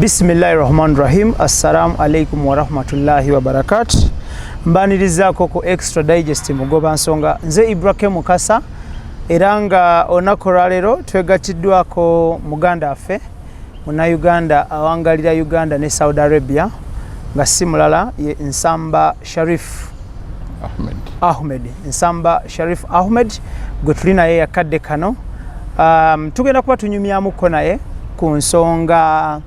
Bismillahi rahmani rahim. Assalamu alaikum warahmatullahi wabarakatu. Mbanirizaako ku Extra Digest Mugoba Nsonga. Nze Ibrahim Mukasa, era nga olunaku olwaleero twegattiddwako muganda waffe, Munnayuganda awangalira Uganda ne Saudi Arabia, nga si mulala ye Nsamba Sharif Ahmed. Ahmed, Nsamba Sharif Ahmed, gwe tuli naye yakadde kano. Tugenda kuba tunyumyamuko naye ku nsonga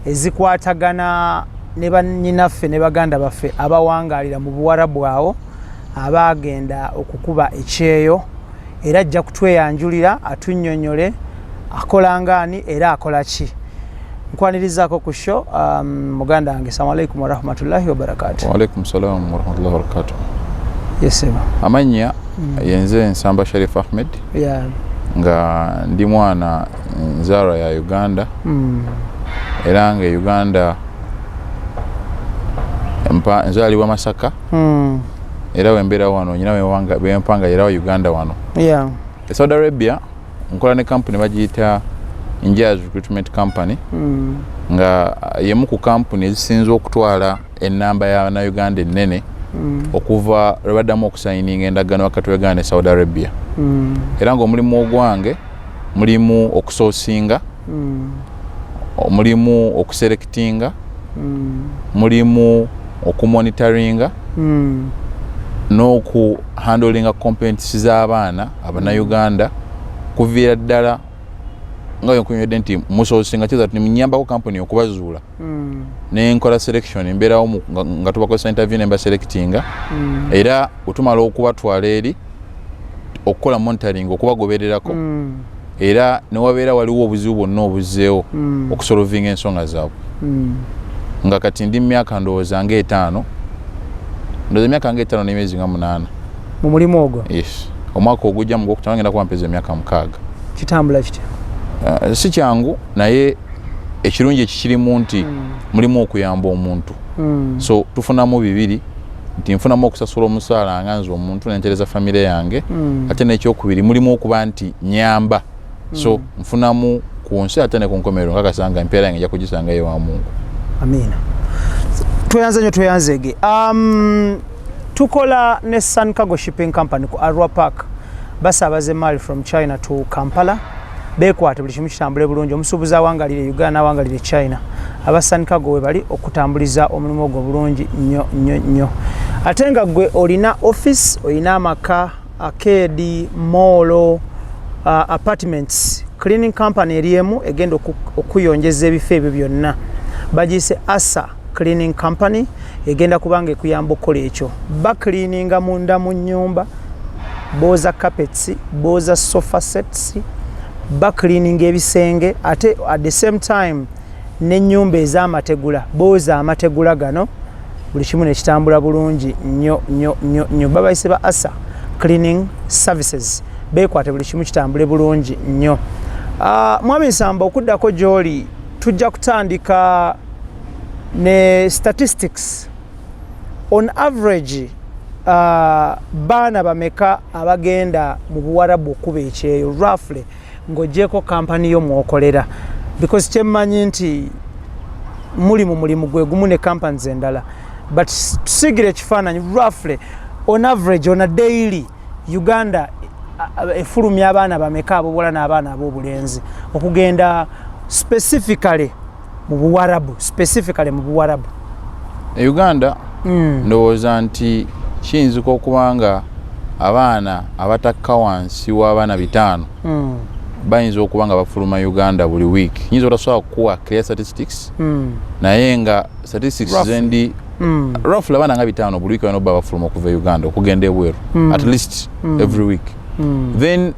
ezikwatagana ne bannyinaffe ne baganda baffe abawangalira mu Buwarabu awo, abaagenda okukuba ekyeyo. Era ajja kutweyanjulira, atunnyonnyole akola ngaani era akola ki. Nkwanirizaako ku show, muganda wange. Assalamu alaikum warahmatullahi wabarakatu. Waalaikum salam warahmatullahi wabarakatuh. Yes, ssebo. Amannya yenze Nsamba Sharif Ahmed, nga ndi mwana nzaalwa ya Uganda, era nga e Uganda nzaalibwa Masaka, era wembeera wano nyina wempanga era wa Uganda wano. E Saudi Arabia nkola ne company bagiyita Injaz Recruitment Company, nga yemu ku kampuni ezisinze okutwala enamba y'Abannayuganda ennene okuva lwe baddamu okusayininga endagaano wakati wa Uganda ne Saudi Arabia. Era ng'omulimu ogwange mulimu okusourcinga, mulimu okuselectinga, mulimu okumonitoringa n'okuhandlinga complaints z'abaana Abannayuganda, kuviira ddala nga wenkunywedde nti musourcinga kiza nimunyambako kampuni okubazuula, nenkola selection, mbeerawo nga tubakozesa interview, nemba selectinga, era wetumala okubatwala eri okukola monitoring, okubagobererako, era newabeera waliwo obuzibu bwonna obuzzeewo, okusolvinga ensonga zaabwe. Nga kati ndi mu myaka ndowooza nga 5, ndowooza emyaka nga 5 n'emyezi nga 8 mu mulimu ogwo. Yes, omwaka ogujja mu Gwokutaano ngenda kuba mpeza emyaka 6. Kitambula kitya? Si kyangu, naye ekirungi ekikirimu nti mulimu okuyamba omuntu. So tufunamu bibiri, nti nfunamu okusasula omusaala nga nze omuntu nentereza famire yange, ate n'ekyokubiri mulimu okuba nti nyamba, so nfunamu ku nsi ate ne ku nkomerero nkakasanga empeera yange nja kugisanga ewa Mungu. Amiina. Tweyanze nnyo, tweyanzeege. Tukola ne Sun Cargo Shipping Company ku Arua Park. Basaabaza emaali from China to Kampala. Beekwate, buli kimu kitambule bulungi. Omusuubuzi awangalire Uganda n'awangalire China, aba Sun Cargo we bali okutambuliza omulimu ogwo bulungi nnyo nnyo nnyo. Ate nga gwe olina office, olina amaka, arcade, mall, apartments, cleaning company eri emu egenda okuyonjeza ebifo ebyo byonna, bagiyise Asa Cleaning Company. Egenda kubanga ekuyamba okukola ekyo. Bacleaninga munda mu nyumba, booza carpets, booza sofa sets, bacleaninga ebisenge, ate at the same time n'ennyumba ez'amategula booza amategula gano, buli kimu nekitambula bulungi nnyo nnyo nnyo nnyo. Babayise ba Asa Cleaning Services. Beekwate, buli kimu kitambule bulungi nnyo. Mwami Nsamba, okuddako gy'oli, tujja kutandika ne statistics. On average, baana bameka abagenda mu Buwarabu okuba ekyeyo, roughly, ng'ogyeko kampani yo mwokolera? Because kyemmanyi nti muli mu mulimu gwe gumu ne companies endala, but tusiigire ekifaananyi, roughly, on average, on a daily, Uganda efulumya abaana bameka abobuwala n'abaana ab'obulenzi okugenda specifically mu Buwarabu, specifically mu Buwarabu? E Uganda, ndowooza nti kiyinzika okuba nga abaana abatakka wansi w'abaana 5 bayinza okuba nga bafuluma Uganda buli week. Nyinza otasobola kukuwa clear statistics, naye nga statistics Roughly. zendi, roughly abaana nga 5 buli week balina okuba bafuluma okuva e Uganda okugenda ebweru, at least every week. Then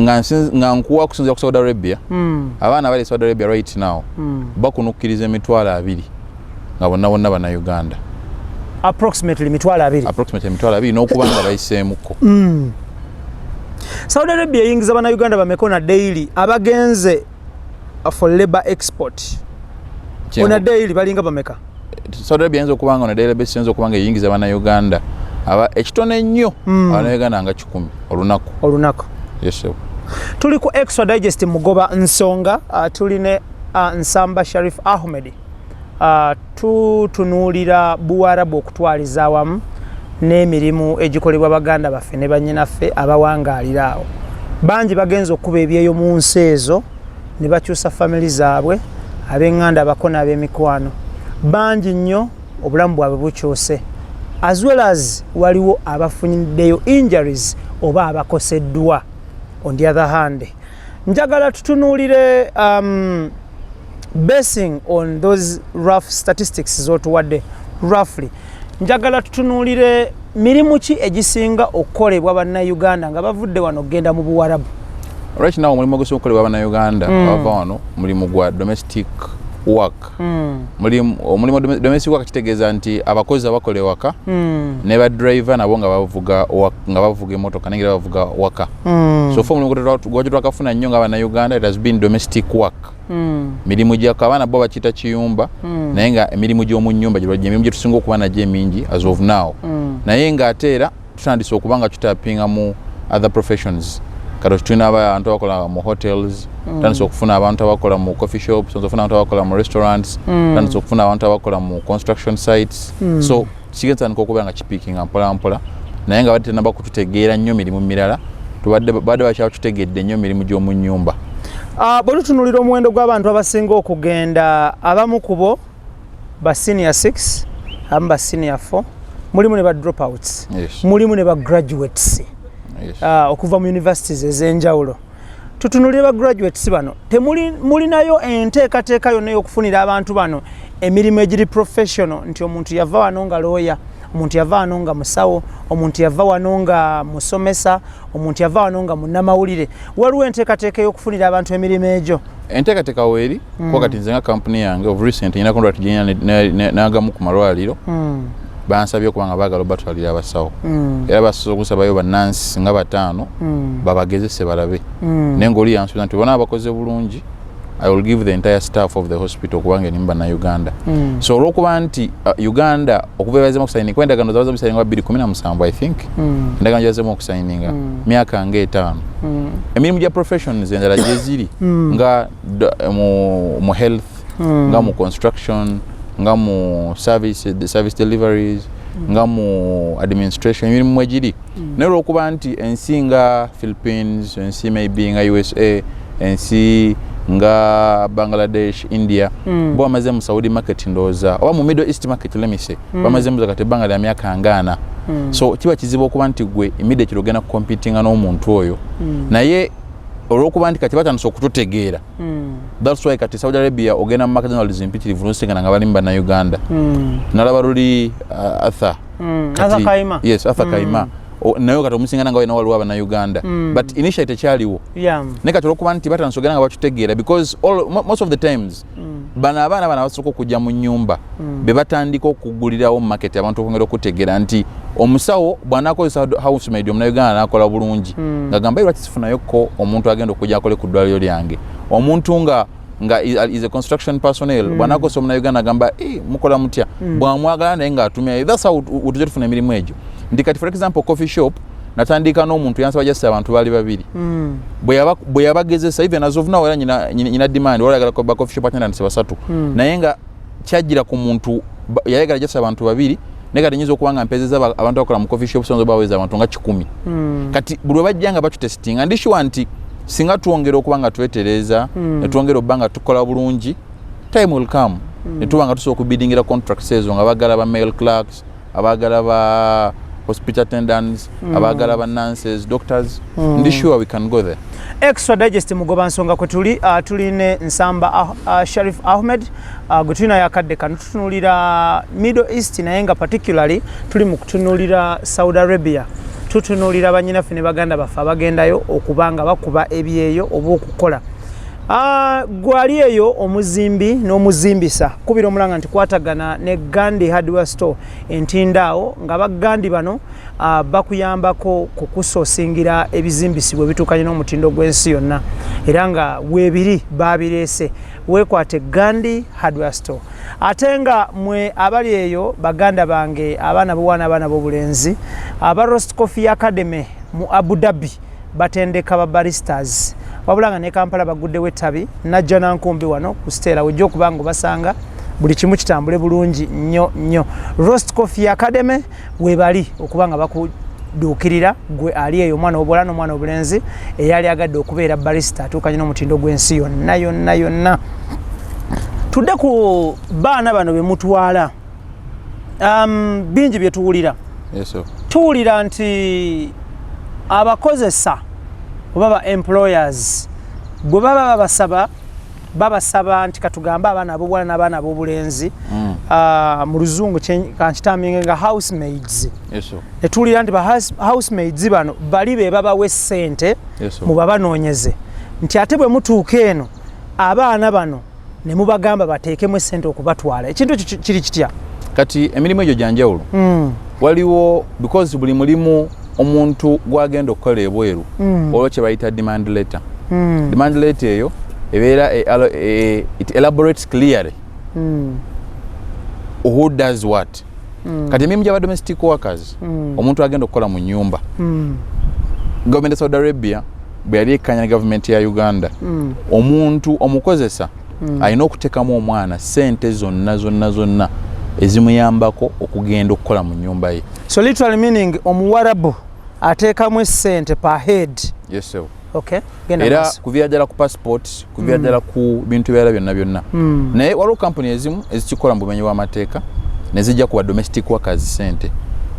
nga nkuwa kusinzira ku Saudi Arabia, abaana abali e Saudi Arabia right now bakunukkiriza 20,000, nga bonna bonna Bannayuganda. Approximately 20,000? Approximately 20,000 n'okuba nga bayiseemuko. Saudi Arabia eyingiza Bannayuganda bameka on a daily abagenze for labor export? On a daily balinga bameka? Saudi Arabia eyinza okuba nga on a daily basis eyinza okuba nga eyingiza Bannayuganda aba ekitono ennyo Abannayuganda nga 100 olunaku. Olunaku? Yes, sir. Tuli ku Extra Digest Mugoba Nsonga. Tuli ne Nsamba Sharif Ahmed. Tutunuulira Buwarabu okutwaliza awamu n'emirimu egikolebwa baganda baffe ne bannyinaffe abawangaalira awo. Bangi bagenza okuba ebyeyo mu nsi ezo ne bakyusa family zaabwe, ab'eŋŋanda, abako n'ab'emikwano. Bangi nnyo obulamu bwabwe bukyuse, as well as waliwo abafuniddeyo injuries oba abakoseddwa. On the other hand, njagala tutunuulire, basing on those rough statistics zotuwadde roughly, njagala tutunuulire mirimu ki egisinga okukolebwa Bannayuganda nga bavudde wano okugenda mu Buwarabu? Right now omulimu ogusinga okukolebwa Bannayuganda abava wano mulimu gwa domestic work. Omulimu domestic work kitegeeza nti abakozi abakola ewaka ne badriver nabo nga bavuga emotoka naye nga bavuga waka. So fe omulimu gwaki twakafuna nnyo nga Bannayuganda, it has been domestic work. Mirimu gyako abaana bo bakiyita kiyumba, naye nga emirimu gy'omu nnyumba emirimu gye tusinga okuba nagyo emingi as of now. Naye ng'ate era tutandise okuba nga tutapinga mu other professions. Kati tulina abantu abakola mu hotels, tutandise okufuna abantu abakola mu coffee shops, tutandise okufuna abantu abakola mu restaurants, tutandise okufuna abantu abakola mu construction sites. So kigenda tandika okubeera nga kipikinga mpola mpola, naye nga badde tenaba kututegeera nnyo mirimu mirala. Tubadde badde bakyatutegedde nnyo mirimu gy'omu nnyumba. Bwe tutunuulira omuwendo gw'abantu abasinga okugenda, abamu ku bo ba senior 6, abamu ba senior 4, mulimu ne ba dropouts, mulimu ne ba graduates okuva mu universities ez'enjawulo. Tutunulire ba graduates bano, temuli mulinayo enteekateeka yonna ey'okufunira abantu bano emirimu egiri professional, nti omuntu yava wano nga lawyer, omuntu yava wano nga musawo, omuntu yava wano nga musomesa, omuntu yava wano nga munnamawulire? Waliwo enteekateeka ey'okufunira abantu emirimu egyo? Enteekateeka weeri, kuba kati nze nga kampuni yange of recent nyina contract gyenyina n'agamu ku malwaliro. Bansabye okuba nga baagala obatwalira abasawo, era basobola okunsabayo bannansi nga bataano babagezese balabe. Naye ngaoli yansuubiza nti bona abakoze bulungi, I will give the entire staff of the hospital kubanga erimu Bannayuganda. So olwokuba nti Uganda okuva ebazemu okusayininga, kuba endagaano zabaze musayininga 2017, I think, endagaano gyazemu okusayininga myaka nga 5. Emirimu gya professions endala gyeziri nga mu health, nga mu construction, nga mu service deliveries, nga mu administration, emirimu mwegiri. Naye olwokuba nti ensi nga Philippines, ensi maybe nga USA, ensi nga Bangladesh, India, bo bamaze mu Saudi market, ndowooza oba mu Middle East market, let me say, bamaze mu kati ebbanga lya myaka ngaana. So kiba kizibu okuba nti gwe immediately ogenda kucompetinga n'omuntu oyo. Naye olwokuba nti kati batandise okututegeera, that's why kati Saudi Arabia ogenda mu McDonald's mpitirivu nosingana nga balimu Bannayuganda. Nalaba luli Arthur. Arthur Kaima. Yes, Arthur Kaima. Naye kati omusingana nga walina waliwo Abannayuganda, but initially tekyaliwo. Naye kati olwokuba nti batandise ogenda nga batutegeera, because most of the times bano abaana bano abasooka okujja mu nyumba be batandika okugulirawo mu market abantu okwongera okutegeera nti omusawo bw'anaakozesa housemaid Omunauganda n'akola bulungi, ng'agamba, "Lwaki sifunayokko omuntu agenda okujja akole ku ddwaliro lyange?" Omuntu nga is a construction personnel, bw'anaakozesa Omunauganda agamba, "Eh, mukola mutya?" Bw'amwagala naye ng'atumya. That's how tujja tufuna emirimu egyo. Nti kati for example coffee shop natandika n'omuntu yansaba just abantu baali babiri. Bwe yabagezesa, even as of now era nyina demand, wala ayagala ba coffee shop attendants basatu. Naye nga kyajjira ku muntu yayagala just abantu babiri, naye kati nyinza okuba nga mpezeza abantu abakola mu coffee shop sonzo baweza abantu nga 100. Kati buli lwe bajja nga batutestinga, ndi sure nti singa twongera okuba nga twetereeza ne twongera okuba nga tukola bulungi, time will come ne tuba nga tusobola okubidingira contracts ezo nga bagala ba mail clerks, abaagala ba hospital attendants, abaagala ba nurses, doctors. Ndi sure we can go there. Extra Digest, mugoba nsonga kwe tuli. Tuline Nsamba Sharif Ahmed, gwe tulinayo akadde kano. Tutunuulira Middle East, naye nga particularly tuli mu kutunuulira Saudi Arabia. Tutunuulira banyinaffe ne baganda baffe abagendayo okuba nga bakuba ebyeyo oba okukola. Gwali eyo omuzimbi n'omuzimbisa, kubira omulanga nti kwatagana ne Gandhi Hardware Store entindaawo, nga bagandi bano bakuyambako kukusoosingira ebizimbisibwa ebituukanye n'omutindo gw'ensi yonna, era nga weebiri babireese. Weekwate Gandhi Hardware Store. Ate nga mwe abali eyo, baganda bange, abaana bowana, abaana b'obulenzi aba Roast Coffee Academy mu Abu Dhabi batendeka ba baristas. Wabula nga ne Kampala baguddewo ettabi Najja Nankumbi wano ku Stella, ojja okuba nga obasanga, buli kimu kitambule bulungi nnyo nnyo. Roast Coffee Academy webali okuba nga bakuduukirira gwe ali eyo, omwana obuwala n'omwana obulenzi eyali agadde okubeera barista atuukanye n'omutindo gw'ensi yonna yonna yonna. Tudde ku baana bano be mutwala. Bingi bye tuwulira. Yes, sir. Tuwulira nti abakozesa oba ba employers bwe baba babasaba nti katugambe abaana ab'obuwala n'abaana ab'obulenzi, mu Luzungu kankiterminge nga housemaids. Yes, sir. Ne tuwulira nti ba housemaids bano bali be babawa essente Yes, sir. mubabanoonyeze, nti ate bwe mutuuka eno abaana bano ne mubagamba bateekemu essente okubatwala. Ekintu ekyo kiri kitya? Kati emirimu egyo gyanjawulo. Waliwo, because buli mulimu omuntu gwagenda okukola ebweru, waliwo kye bayita demand letter. Demand letter eyo ebeera it elaborates clearly who does what. Kati emirimu gy'aba domestic workers, omuntu agenda okukola mu nyumba, gavumenti ya Saudi Arabia bwe yali ekkanya ne gavumenti ya Uganda, omuntu omukozesa alina okuteekamu omwana sente zonna zonna zonna ezimuyambako okugenda okukola mu nyumba ye. So literally meaning omuwarabu ateekamu essente per head? Yes, sir. Okay, genda Era maaso. kuviira ddala ku passport, kuviira ddala ku bintu ebirala byonna byonna. Naye waliwo kampuni ezimu ezikikola mu bumenyi bw'amateeka ne zijja kuba domestic workers sente,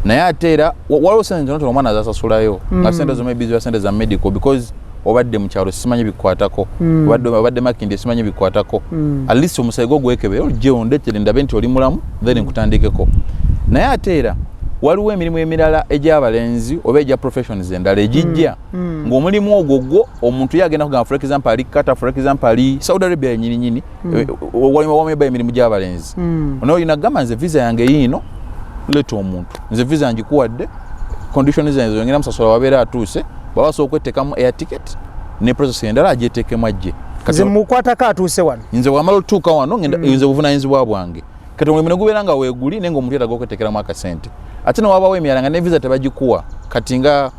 naye ate era waliwo sente ntonotono omwana azasasulayo, nga sente zo maybe ziba sente za medical because obadde mu kyalo, simanyi bikwatako, obadde Makindi, simanyi bikwatako. At least omusayi gwo gwekebere, ojje ondeetere ndabe nti oli mulamu, then nkutandikeko. Naye ate era waliwo emirimu emirala egy'abalenzi oba egya professions endala egijja ng'omulimu ogwo gwo omuntu ye agenda kugamba, for example ali Qatar, for example ali Saudi Arabia yenyini nyini, wameba emirimu gy'abalenzi, naye olina kugamba, "Nze visa yange yiino, leeta omuntu, nze visa ngikuwadde, condition zange zongera musasula." Wabeera atuuse, bwaba asobola okweteekamu air ticket ne process endala, agyeteekemu ajje. Nze mukwatako atuuse wano. Nze wamala otutuuka wano, ngenda, nze buvunanyizibwa bwange. Kati omulimu ne gubeera nga weeguli, naye nga omuntu yeetaaga okweteekeramu akasente. Ate newabawo emirala nga ne visa tebagikuwa. Kati nga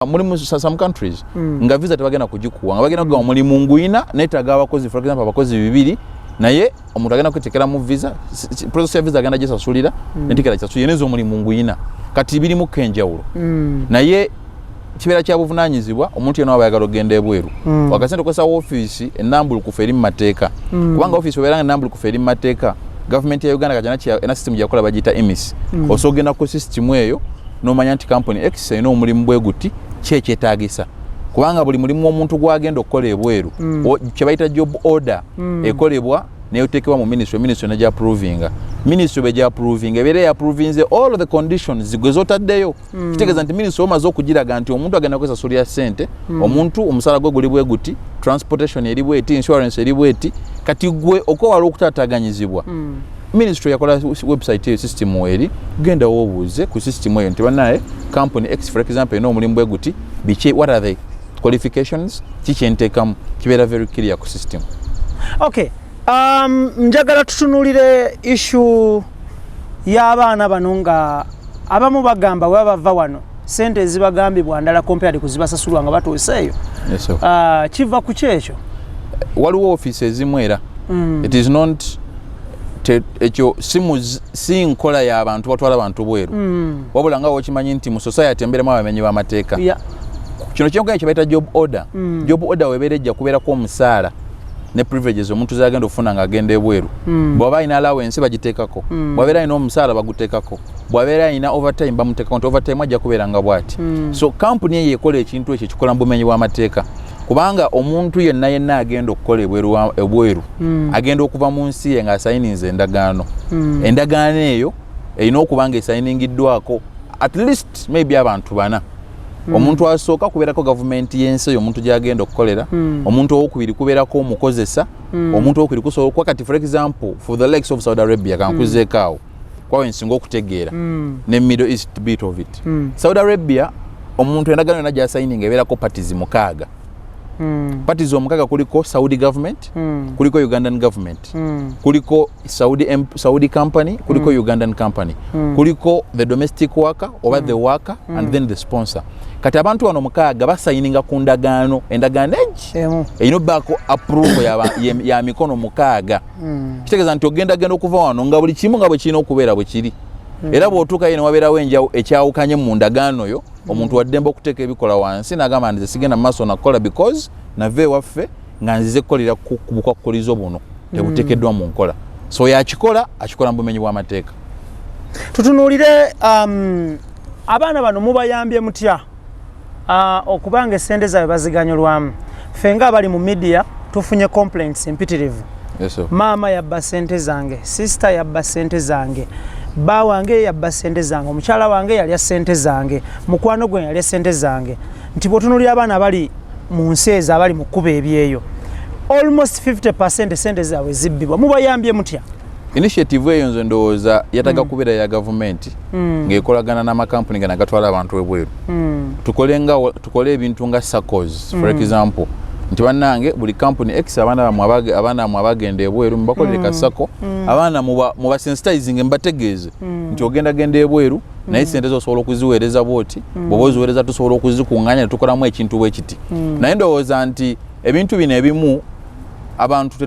mulimu some countries nga visa tebagenda kugikuwa, nga bagenda kugamba, "Omulimu nguyina, neetaaga abakozi, for example abakozi 200," naye omuntu agenda kweteekeramu visa, process ya visa agenda gisasulira, netikera kisasulira, neza omulimu nguyina. Kati birimuko enjawulo, naye kibeera kya buvunanyizibwa omuntu yenna waba ayagala okugenda ebweru, wakasente okozesa woofiisi enambulukufu eri mu mateeka, kubanga ofiisi obeera nga enambulukufu eri mu mateeka. Gavumenti ya Uganda kati ena system gyakola bagiyita EMIS. Osobola ogenda ku system eyo nomanya nti company X erina omulimu bwe guti, ki ekyetaagisa, kubanga buli mulimu omuntu gwagenda okukola ebweru, kye bayita job order ekolebwa neyoteekebwa mu ministry, ministry nejya approvinga. Ministry bwejya approvinga, ebeera yapprovinze all of the conditions gwe zotaddeyo. Kitegeeza nti ministry omaze okugiraga nti omuntu agenda kwesasulira sente, omuntu omusaala gwe guli bwe guti, transportation eri bweti, insurance eri bweti. Kati gwe okwewala okutaataganyizibwa, ministry yakola website eyo, system eri, genda wobuuze ku system eyo nti, "Banaye, company X, for example, erina omulimu bwe guti, biki, what are the qualifications, kikyenteekamu?" Kibeera very clear ku system. Okay, njagala tutunulire issue y'abaana bano, nga abamu bagamba bwe bava wano sente ezibagambibwa ndala compared ku zibasasulwa nga batuuseeyo. Yes, sir. Kiva ku kyekyo? Waliwo ofiisi ezimu era it is not ekyo si nkola y'abantu batwala bantu bweru, wabula nga wokimanyi nti mu society embeeramu abamenyi b'amateeka. Kino kyenkola kye bayita job order. Job order webeera ejja kubeerako omusaala ne privileges omuntu zagenda okufuna ng'agenda ebweru. Bw'aba alina allowance bagiteekako, bw'abeera alina omusaala baguteekako, bw'abeera alina overtime bamuteekako nti overtime ajja kubeera nga bw'ati. So kampuni eyo ekola ekintu ekyo ekikola mu bumenyi bw'amateeka, kubanga omuntu yenna yenna agenda okukola ebweru agenda okuva mu nsi ye ng'asayininze endagaano. Endagaano eyo erina okuba nga esayiningiddwako at least maybe abantu bana. Omuntu asooka kubeerako gavumenti y'ensi eyo omuntu gy'agenda okukolera, omuntu owokubiri kubeerako omukozesa, omuntu owokubiri kusobola okuba kati, for example, for the likes of Saudi Arabia, kankuzeeko awo kwawe nsinga okutegeera, ne Middle East bit of it. Saudi Arabia, omuntu endagaano yonna gyasayininga ebeerako parties 6. Parties omukaaga kuliko Saudi government, kuliko Ugandan government, kuliko Saudi company, kuliko Ugandan company, kuliko the domestic worker oba the worker, and then the sponsor. Kati abantu bano mukaaga basayininga ku ndagaano, endagaano egi emu erina obbaako approval ya mikono 6. Kitegeeza nti ogenda genda okuva wano nga buli kimu nga bwe kirina okubeera bwe kiri, era bw'otuukayo ne wabeerawo ekyawukanye mu ndagaano yo, omuntu waddembe okuteeka ebikola wansi n'agamba nti nze sigenda mu maaso nakukola because nava ewaffe nga nzize kukolera ku bukwakkulizo buno tebuteekeddwa mu nkola. So yakikola, akikola mu bumenyi bw'amateeka. Tutunuulire abaana bano, mubayambye mutya okubanga esente zaabwe baziganyulwamu? Ffe nga abali mu media tufunye complaints mpitirivu. Yes, sir. Maama yabba sente zange, sister yabba sente zange, bba wange yabba sente zange, omukyala wange yalya sente zange, mukwano gwe yalya sente zange. Nti bw'otunuulira abaana abali mu nsi ezo, abali mu kkuba ebyeyo, almost 50 sente zaabwe zibbibwa. Mubayambye mutya? Initiative eyo nze ndowooza yataga kubeera ya gavumenti ng'ekolagana n'amakampuni gano agatwala abantu ebweru. Tukole ebintu nga SACCOs, for example, nti bannange, buli kampuni x, abaana bamwe abagenda ebweru mubakolere ka SACCO. Abaana mubasensitizing, mubategeeze nti ogenda genda ebweru, naye sente zo osobola okuziweereza bwoti, bw'oba oziweereza tusobola okuzikuŋŋaanya ne tukolamu ekintu bwe kiti. Naye ndowooza nti ebintu bino ebimu abantu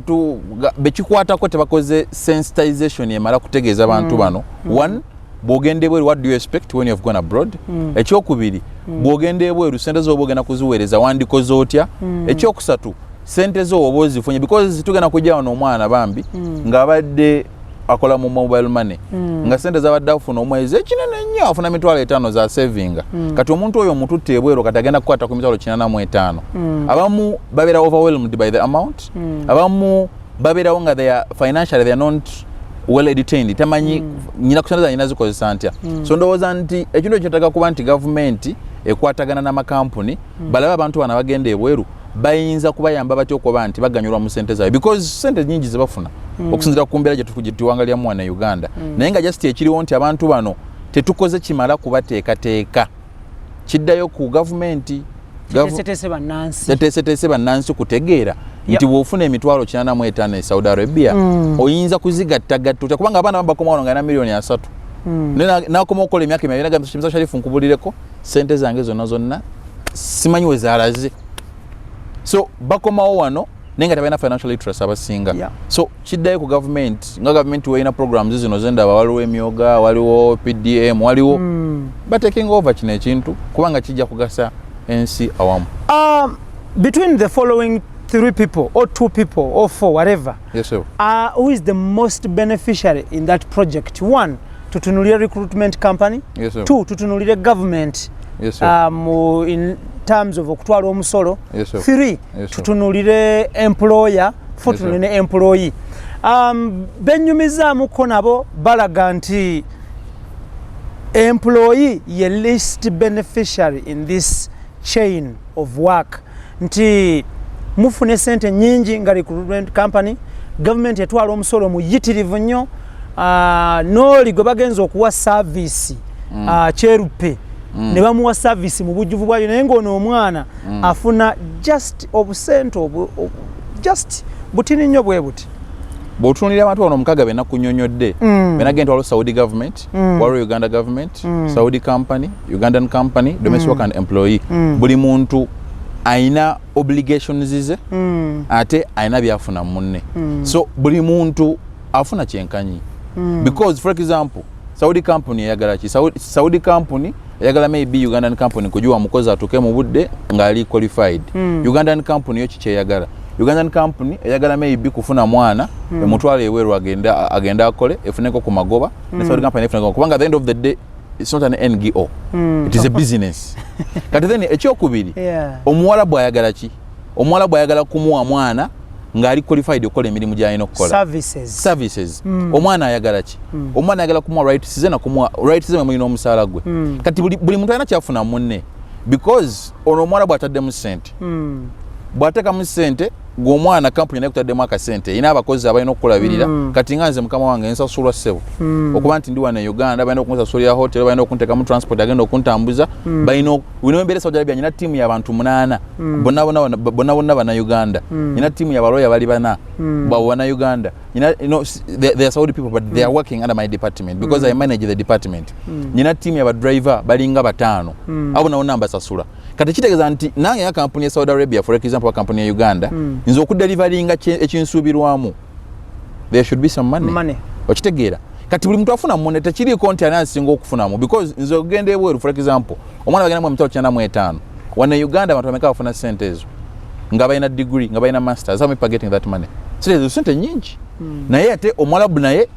bekikwatako tebakoze sensitization emala kutegeeza abantu bano. One, bw'ogenda ebweru, what do you expect when you have gone abroad? Ekyokubiri, bw'ogenda ebweru sente zo oba ogenda kuziweereza, wandikoze otya? Ekyokusatu, sente zo oba ozifunye, because tugenda kujja wano omwana bambi ng'abadde akola mu mobile money, nga sente zabadde afuna omwezi ekinene ennyo afuna 50,000 za savinga. Kati omuntu oyo omututte ebweru, kati agenda kukwata ku 805,000. Abamu babeera overwhelmed by the amount, abamu babeerawo nga they are financially, they are not well educated, tamanyi nyina kusente za nyina zikozesa ntya. So ndowooza nti ekintu ekyo kyetaaga kuba nti gavumenti ekwatagana n'amakampuni, balabe abantu bano abagenda ebweru bayinza kubayamba batya okuba nti baganyulwa mu sente zaabwe, because sente nyingi zebafuna okusinziira ku mbeera gyetuwangaliramu wano e Uganda. Naye nga just ekiriwo nti abantu bano tetukoze kimala kubateekateeka. Kiddayo ku gavumenti. Teeseteese bannansi. Teteeseteese bannansi kutegeera nti bw'ofuna 805,000 e Saudi Arabia, oyinza kuzigattagatta otya? Kubanga abaana bakoma wano nga alina 30 million. Naye nakoma okukola emyaka emibiri nagamba, "Kimisa Sharifu, nkubulireko, sente zange zonna zonna simanyi we zaalaze." So bakomawo wano naye nga tebalina financial literacy abasinga. So kiddayo ku gavumenti, nga gavumenti weerina programs zino zendaba, waliwo emyoga, waliwo PDM, waliwo bataking over kino ekintu, kubanga kijja kugasa ensi awamu. Between the following three people or two people or four, whatever, Yes, sir. Who is the most beneficiary in that project? One, tutunulire recruitment company. Yes, sir. Two, tutunulire government Yes, sir. In terms of okutwala omusolo. Yes, sir. Three, Yes, sir. tutunulire employer. Four, Yes, sir. tutunulire employee. Benyumizaamuko nabo balaga nti employee ye least beneficiary in this chain of work, nti mufuna sente nyingi nga recruitment company, government etwala omusolo muyitirivu nnyo, n'oli gwe bagenza okuwa service, kyeruppe ne bamuwa service mu bujjuvu bwayo, naye ng'ono omwana afuna just obusente just butini nnyo bwe buti. Bw'otunuulira abantu bano omukaaga be nakunyonyodde, benagenda, waliwo Saudi government, waliwo Uganda government, Saudi company, Ugandan company, domestic worker and employee. Buli muntu ayina obligations ze, ate ayina byafuna munne. So buli muntu afuna kyenkanyi, because for example, Saudi company eyagala ki? Saudi company eyagala maybe Ugandan company kugiwa mukozi atuuke mu budde ng'ali qualified. Ugandan company yo kikyeyagala? Ugandan company eyagala maybe kufuna mwana emutwalo ebweru agende akole efuneko ku magoba, ne Saudi company efuneko, kubanga at the end of the day it's not an NGO, it is a business. Kati then ekyokubiri, omuwala bw'ayagala ki? Omuwala bw'ayagala kumuwa mwana ng'ali qualified okukola emirimu gy'alina okukola. Services. Services. Omwana ayagala ki? Omwana ayagala kumuwa rights ze, nakumuwa rights ze mulina omusaala gwe. Kati buli muntu alina kyafuna munne, because ono omuwala bw'ataddemu sente, Bw'ateekamu ssente, gweomwana kampuni naye kutaddemu akasente, erina abakozi abalina okukulabirira. Kati nga nze mukama wange nsasulwa, ssebo, okuba nti ndi wano e Uganda, balina okunsasulira hotel, balina okunteekamu transport agenda okuntambuza, balina wino embeera e Saudi Arabia. Nyina ttiimu y'abantu munaana, bonna bonna bonna bonna Bannayuganda. Nyina ttiimu y'abaloya bali bana, babo Bannayuganda. Nyina, they are Saudi people, but they are working under my department because I manage the department. Nyina ttiimu y'abadriver balinga bataano, abo nabo nambasasula. Kati kitegeeza nti nange nga kampuni ya Saudi Arabia, for example, kampuni ya Uganda, nze okudeliveringa ekinsuubirwamu, there should be some money. Money. Okitegeera? Kati buli muntu afuna mune, tekiriiko nti ani asinga okufunamu, because nze ogenda ebweru, for example, omwana bagendamu 950,000. Wano e Uganda abantu bameka bafuna sente ezo nga balina degree, nga balina masters? How many people are getting that money? Sente ezo sente nyingi. Naye ate omwalabu naye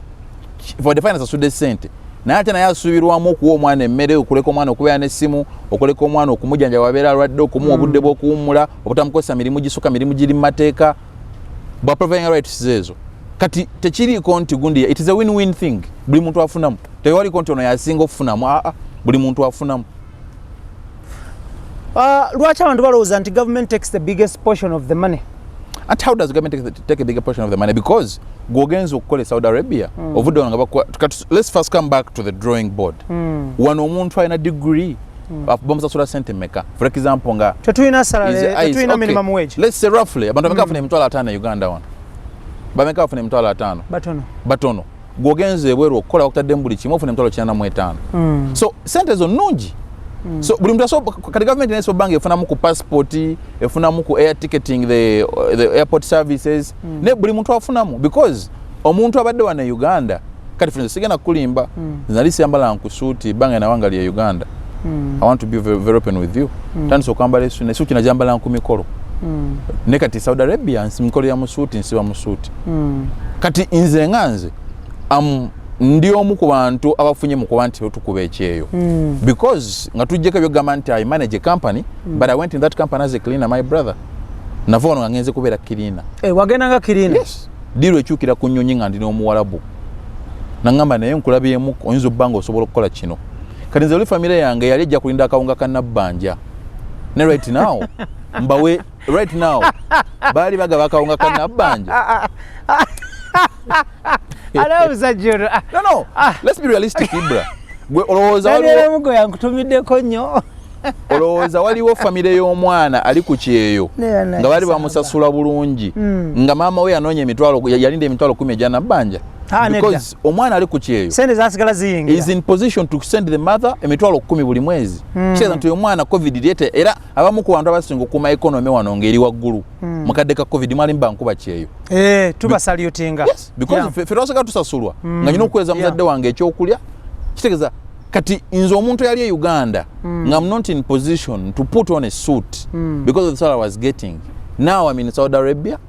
for the finance asudde sente, naye ate naye asuubirwamu okuwa omwana emmere, okuleka omwana okubeera n'essimu, okuleka omwana okumujjanja wabeera alwadde, okumuwa obudde bw'okuwummula, obutamukozesa mirimu gisuka mirimu giri mu mateeka, bwa providing rights ezo. Kati tekiriiko nti gundi, it is a win-win thing, buli muntu afunamu. Tewaliko nti ono yasinga okufunamu, aa, buli muntu afunamu. Lwaki abantu balowooza nti government takes the biggest portion of the money? And how does government take a bigger portion of the money? Because gw'ogenza okukola e Saudi Arabia, ovudde wano nga kati let's first come back to the drawing board. Wano omuntu alina degree bamusasula sente meka, for example, nga Tetulina salary, tetulina minimum wage. Let's say roughly abantu bameka bafuna 50,000 e Uganda wano? Bameka bafuna 50,000? Batono. Batono. Gw'ogenza ebweru okukola, bakutaddemu buli kimu, ofuna 850,000. So sente ezo nnungi. So buli muntu kati gavumenti naye esobola nga efunamu ku passport, efunamu ku air ticketing, the airport services, naye buli muntu afunamu, because omuntu abadde wano e Uganda kati funa, sigenda kukulimba, nze nali siyambala nkusuuti ebbanga nawanga lye Uganda. I want to be very, very open with you. Tandise okwambala esuuti, esuuti najambala ku mikolo. Ne kati Saudi Arabia mikolo ya musuuti, nsiba musuuti. Kati nze nga nze ndi omu ku bantu abafunye mu kuba nti tukuba ekyeyo, because nga tujjeko ebyogamba nti I manage a company, but I went in that company as a cleaner, my brother. Nava wano nga ngenze kubeera cleaner. Eh, wagenda nga cleaner? Yes. Diiro ekyukira ku nnyonyi nga ndi n'omuwalabu, naŋŋamba, "Naye nkulabyemu oyinza obba nga osobola okukola kino." Kati nze oli famire yange yali ejja kulinda akawunga ka Nabbanja, ne right now mbawe, right now baali bagaba akawunga ka Nabbanja. Ate omusajja ono, ah, No, let's be realistic, Ibra. Gwe olowooza waliwo Daniel Mugo yankutumiddeko nnyo. Olowooza waliwo famire y'omwana ali ku kyeyo Naye nga baali bamusasula bulungi, nga maama we yanoonya emitwalo, yalinda 100,000 egya Nabbanja? Ah, nedda. Because omwana ali ku kyeyo Sente zasigala ziyingira. is in position to send the mother 100,000 buli mwezi. Kitegeeza nti omwana COVID lyete, era abamu ku bantu abasinga okuuma economy wano ng'eri waggulu mu kadde ka COVID mwali mubankuba kyeyo. Eh, tubasalutinga. Yes, because ffe twasooka tusasulwa nga nyina okuweereza muzadde wange ekyokulya. Kitegeeza kati nze omuntu eyali e Uganda nga I'm not in position to put on a suit because of the salary I was getting, now I'm in Saudi Arabia,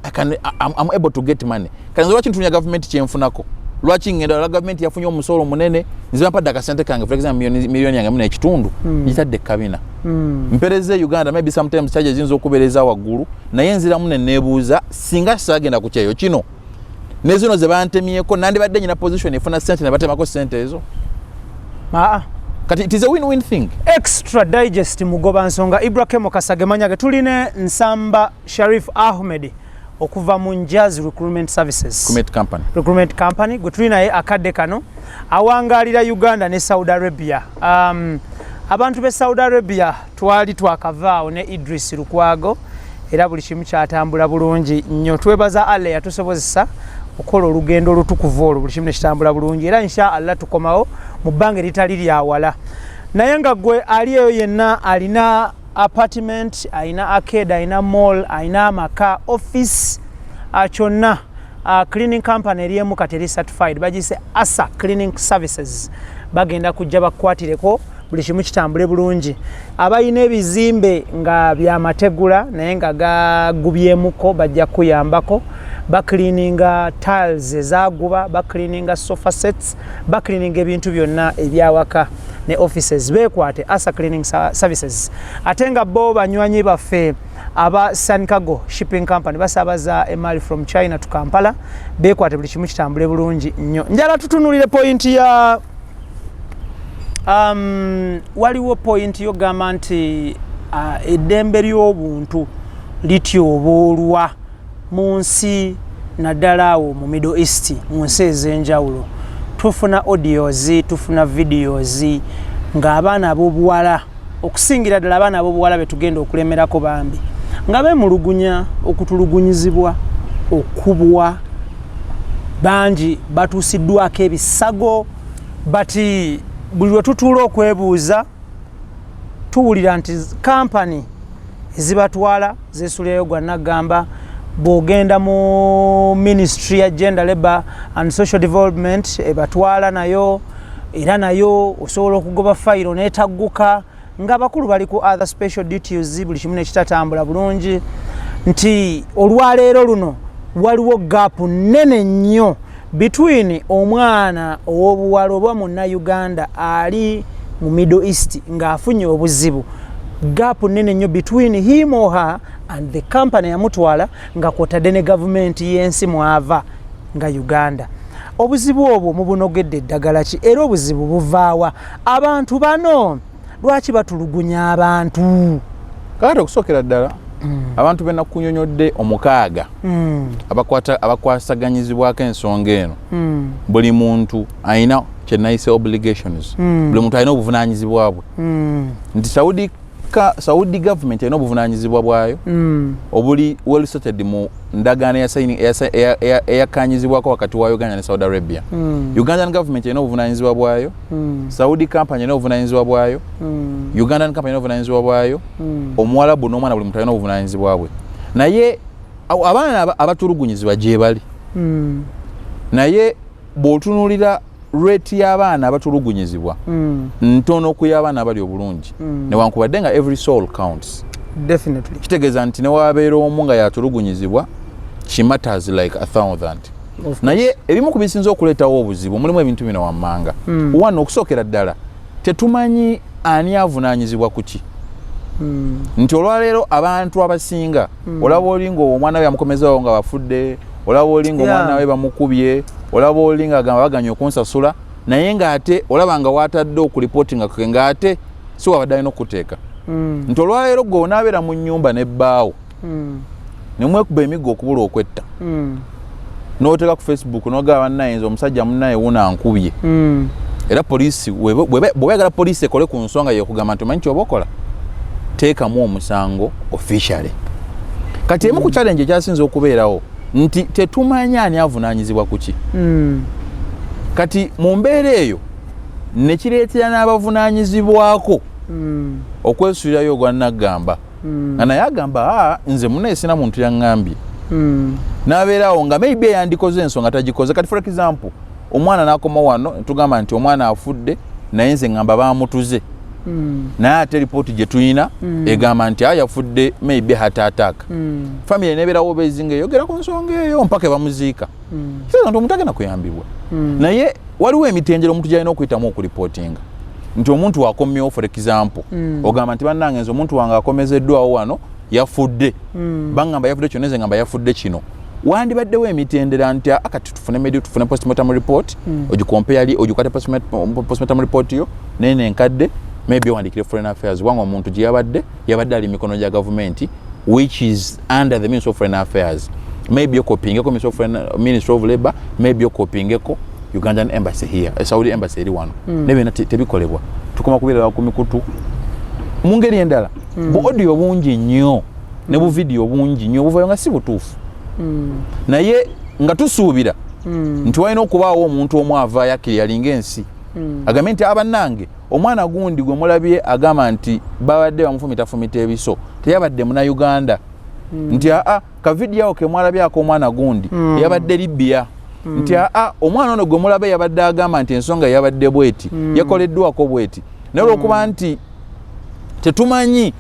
I'm able to get money. Kati nze lwaki ntunya gavumenti kyenfunako? Lwaki ngenda lwa gavumenti yafunye omusolo munene? Nze bampadde akasente kange, for example miliyoni yange muna ekitundu, ngitadde kabina, mpereza e Uganda. Maybe sometimes charges ziyinza okubeereza waggulu, naye nziramu ne neebuuza, singa saagenda ku kyeyo kino ne zino ze bantemyeko, nandibadde nyina position efuna sente ne batemako sente ezo? Aa. Kati it is a win-win thing. Extra Digest, mugoba nsonga Ibrahim Kasage manyage. Tuline Nsamba Sharif Ahmed okuva mu Njaz Recruitment Services. Recruitment company. Recruitment company gwe tuli naye akadde kano, awangalira Uganda ne Saudi Arabia. Abantu b'e Saudi Arabia, twali twakavaawo ne Idris Lukwago, era buli kimu kyatambula bulungi nnyo. Twebaza Allah yatusobozesa okukola olugendo olutukuvu olwo, buli kimu nekitambula bulungi, era insha Allah tukomawo mu bbanga eritali lyawala. Naye nga gwe ali eyo yenna alina apartment, alina arcade, alina mall, alina amaka, office, kyonna, cleaning company eri emu kati eri certified, bagiyise Asa Cleaning Services. Bagenda kujja bakwatireko buli kimu kitambule bulungi. Abalina ebizimbe nga byamategula naye nga gagubyemuko, bajja kuyambako. Bacleaninga tiles ezaguba, bacleaninga sofa sets, bacleaninga ebintu byonna ebyawaka ne offices. Bekwate Asa Cleaning Services. Ate nga bo banywanyi baffe aba Sancargo Shipping Company basabaza emali from China to Kampala. Bekwate buli kimu kitambule bulungi nnyo. Njala tutunulire point ya waliwo point yogamba nti eddembe ly'obuntu. Lityoboolwa mu nsi, naddala awo mu Middle East, mu nsi ez'enjawulo. Tufuna audios, tufuna videos ng'abaana ab'obuwala, okusingira ddala abaana ab'obuwala betugenda okulemerako bambi, nga bemulugunya okutulugunyizibwa, okubwa, bangi batuusiddwako ebisago. But buli lwe tutuula okwebuuza, tuwulira nti kampani ezibatwala zesulirayo gwa naggamba. Bw'ogenda mu Ministry ya Gender, Labour and Social Development ebatwala nayo, era nayo osobola okugoba fayiro n'etagguka ng'abakulu bali ku other special duties, buli kimu nekitatambula bulungi. Nti olwaleero luno waliwo gap nnene nnyo between omwana ow'obuwala oba Munnayuganda ali mu Middle East ng'afunye obuzibu, gap nnene nnyo between him or her and the company yamutwala, nga kwotadde ne gavumenti y'ensi mwava nga Uganda. Obuzibu obwo mubunogedde eddagala ki, era obuzibu buvaawa? Abantu bano lwaki batulugunya abantu? Kakati okusookera ddala, abantu benakunyonyodde omukaaga abakwasaganyizibwako ensonga eno, buli muntu alina kyenayise obligations, buli muntu alina obuvunanyizibwa bwe, nti Saudi government erina obuvunanyizibwa bwayo obuli well settled mu ndagaano eyakanyizibwako wakati wa Uganda ne Saudi Arabia. Ugandan government erina obuvunanyizibwa bwayo, Saudi company erina obuvunanyizibwa bwayo, Ugandan company erina obuvunanyizibwa bwayo, Omuwalabu n'omwana, buli muntu alina obuvunanyizibwa bwe. Naye abaana abatulugunyizibwa gye bali, naye bw'otunuulira rate y'abaana abatulugunyizibwa ntono ku y'abaana abali obulungi, newankubadde nga every soul counts. Kitegeeza nti newabeera omu nga yatulugunyizibwa, she matters like a thousand. Naye ebimu ku bisinza okuleetawo obuzibu mulimu ebintu bino wammanga. One, okusookera ddala tetumanyi ani avunaanyizibwa ku ki, nti olwaleero abantu abasinga olaba oli nga omwana we yamukomezawo nga bafudde, olaba oli nga omwana we bamukubye, olaba oli nga agamba baganye okunsasula, naye ng'ate olaba nga watadde okulipootinga ke ng'ate si wabadde alina okuteeka, nti olwaleero gwe onaabeera mu nnyumba nebbaawo nemwekuba emiggo okubula okwetta, n'oteeka ku Facebook n'ogamba, "Bannayinza omusajja munnaye wuno ankubye." Era poliisi bw'eba oyagala poliisi ekole ku nsonga yekugamba nti omanyi kyoba okola, teekamu omusango officially. Kati emu ku challenge ekyasinza okubeerawo nti tetumanyi ani avunaanyizibwa ku ki. Kati mu mbeera eyo nekireetera n'abavunaanyizibwako okwesuulirayo ogwa naggamba, nga naye agamba, "Aa, nze munaye sina muntu yaŋŋambye." N'abeerawo nga maybe eyandikoze ensonga tagikoze. Kati for example, omwana n'akoma wano tugamba nti omwana afudde, naye nze ŋŋamba bamutuze, naye ate ripooti gye tulina egamba nti yafudde maybe heart attack. Family nebeerawo bezinga eyogera ku nsonga eyo mpaka ebamuziika. Kitegeeza nti omuntu agenda kuyambibwa, naye waliwo emitendera omuntu gyalina okuyitamu okulipootinga nti omuntu wakomyewo. For example, ogamba nti, "Bannange, nze omuntu wange akomezeddwawo wano yafudde, baŋŋamba yafudde kino, nze ngamba yafudde kino." Wandibaddewo emitendera nti akati tufune media, tufune postmortem report, ogicompare, ogikwate postmortem report yo nene enkadde, maybe owandikire Foreign Affairs, kubanga omuntu gye yabadde yabadde ali mikono gya gavumenti, which is under the Ministry of Foreign Affairs. Maybe okopingeko Ministry of Labor, maybe okopingeko Ugandan Embassy here, Saudi Embassy eri wano. Naye byonna tebikolebwa, tukoma kubiraba ku mikutu. Mu ngeri endala, bu audio bungi nnyo ne bu video bungi nnyo obuvayo nga si butuufu, naye nga tusuubira nti walina okubaawo omuntu omu avaayo akkiri yalinga ensi agambe nti, "Abannange, omwana gundi gwe mulabye agamba nti babadde bamufumitafumita ebiso teyabadde Munauganda," nti aa, kavidiyo awo kemwalabyako omwana gundi yabadde Libya, nti aa, omwana ono gwe mulabe yabadde agamba nti ensonga yabadde bweti, yakoleddwako bweti. Naye olwokuba nti tetumanyi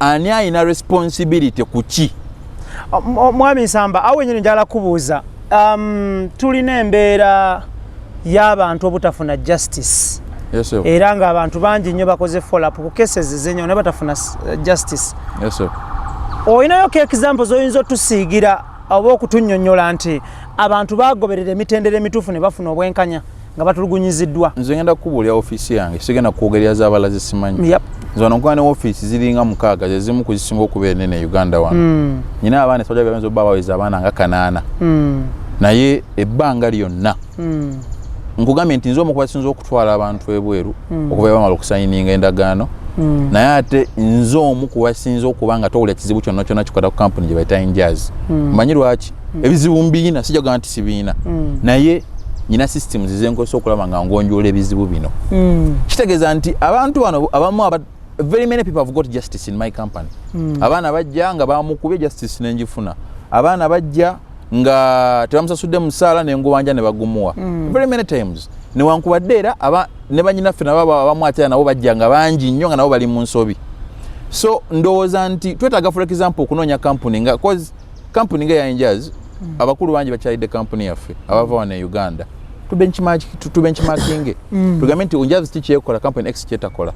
ani ayina responsibility ku ki. Mwami Nsamba, awo wenyini njagala kubuuza, tulina embeera y'abantu obutafuna justice, Yes, sir. era ng'abantu bangi nnyo bakoze follow up ku cases ezenyo ne batafuna justice. Yes, sir. Olinayo ko example zoyinza otusiigira oba okutunnyonnyola nti abantu bagoberera emitendera emituufu ne bafuna obwenkanya nga batulugunyiziddwa? Nze ngenda kukubuulira ofiisi yange, sigenda kwogerera z'abalazi, simanyi. Nze wano nkuba ne ofiisi ziringa 6, zezimu ku zisinga okubeera enene e Uganda wano. Nyina abaana esajja bayinza obba baweza abaana nga 8. Naye ebbanga lyonna nkugambye nti nze omu kubasinza okutwala abantu ebweru okuva bamala okusayininga endagaano. Naye ate nze omu kubasinza okuba nga towulira kizibu kyonna kyonna kikwata ku kampuni gye bayita Injaz. Manyi lwaki? Ebizibu mbiina, sijja kugamba nti sibiina, naye nyina systems zenkozesa okulaba nga ngonjoola ebizibu bino. Kitegeeza nti abantu bano abamu very many people have got justice in my company. Abaana bajja nga bamukubye, justice nenjifuna. Abaana bajja nga tebamusasudde musaala, nengubanja ne bagumuwa. Very many times, newankubadde era ne banyinaffe nabo abamu ate nabo bajja nga bangi nnyo nga nabo bali mu nsobi. So ndowooza nti twetaaga, for example, okunoonya kampuni nga, cause kampuni nga eya Injaz, abakulu bangi bakyalidde kampuni yaffe abava wano e Uganda. Tubenchmarkinge, tugambe nti Injaz ki kyekola, kampuni X kyetakola.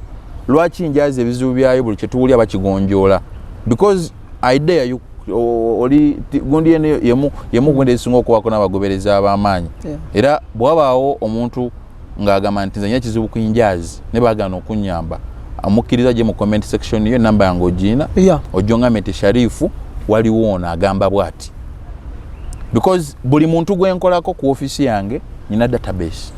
Lwaki Injaz ebizibu byayo buli kyetuwulira bakigonjoola? Because I dare you, oli gundi eno yemu gundi ezisinga okubaako n'abagoberezi ab'amaanyi. Era bw'wabaawo omuntu ng'agamba nti nze nina ekizibu ku Injaz ne baagaana okunnyamba, amukkiriza gye mu comment section yo, enamba yange ogiina, ojja ongambe nti Sharifu, waliwo ono agamba bw'ati, because buli muntu gwenkolako ku ofiisi yange nyina database,